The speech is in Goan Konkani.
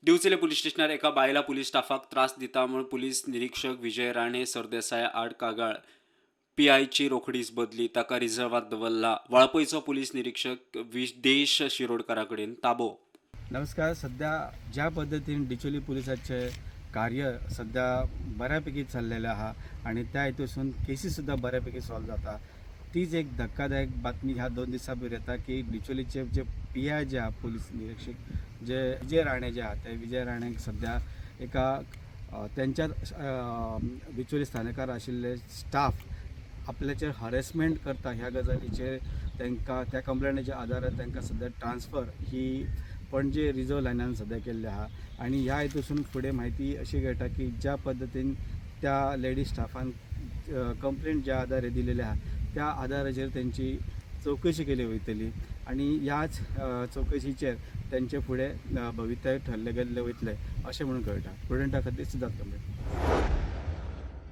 दिवचले पुलीस स्टेशनार एका बायला पुलीस स्टाफाक त्रास दिता म्हूण पुलीस निरीक्षक विजय राणे सरदेसाय आड कागाळ. पीआयची रोखडीच बदली, ताका रिझर्वात दवरला. वाळपयचो पुलीस निरीक्षक विदेश शिरोडकारा कडेन ताबो. नमस्कार. सध्या ज्या पद्दतीन डिचोली पुलिसाचे कार्य सध्या बऱ्यापैकी चाललेलें आहा आनी त्या हितूसून केसी सुद्दां बऱ्यापैकी सॉल्व जाता, तीच एक धक्कादायक बातमी ह्या 2 दिसां भितर येता की डिचोलीचे जे पीआय जे आहा, पुलीस निरीक्षक जे विजय राणे जे आहा, ते विजय राणेक सध्या एका तेंच्या बिचोली स्थानकार आशिल्ले स्टाफ आपल्याचेर हरेसमेंट करता ह्या गजालीचेर तांकां त्या कंप्लेनीच्या आदारार तांकां सध्या ट्रान्सफर ही पणजे रिजर्व लायनान सध्या केल्ली आहा. आनी ह्या हितूसून फुडें म्हायती अशी कळटा की ज्या पद्दतीन त्या लेडीज स्टाफान कंप्लेंट ज्या आधारे दिलेली आहा, त्या आधाराचेर तेंची चवकशी केली वयतली आनी ह्याच चवकशीचेर तेंचे फुडें भवितव्य ठरले गेल्ले वयतले अशें म्हणून कळटा. प्रुडंटा खातीर सिद्धार्थ कंप्लेंट.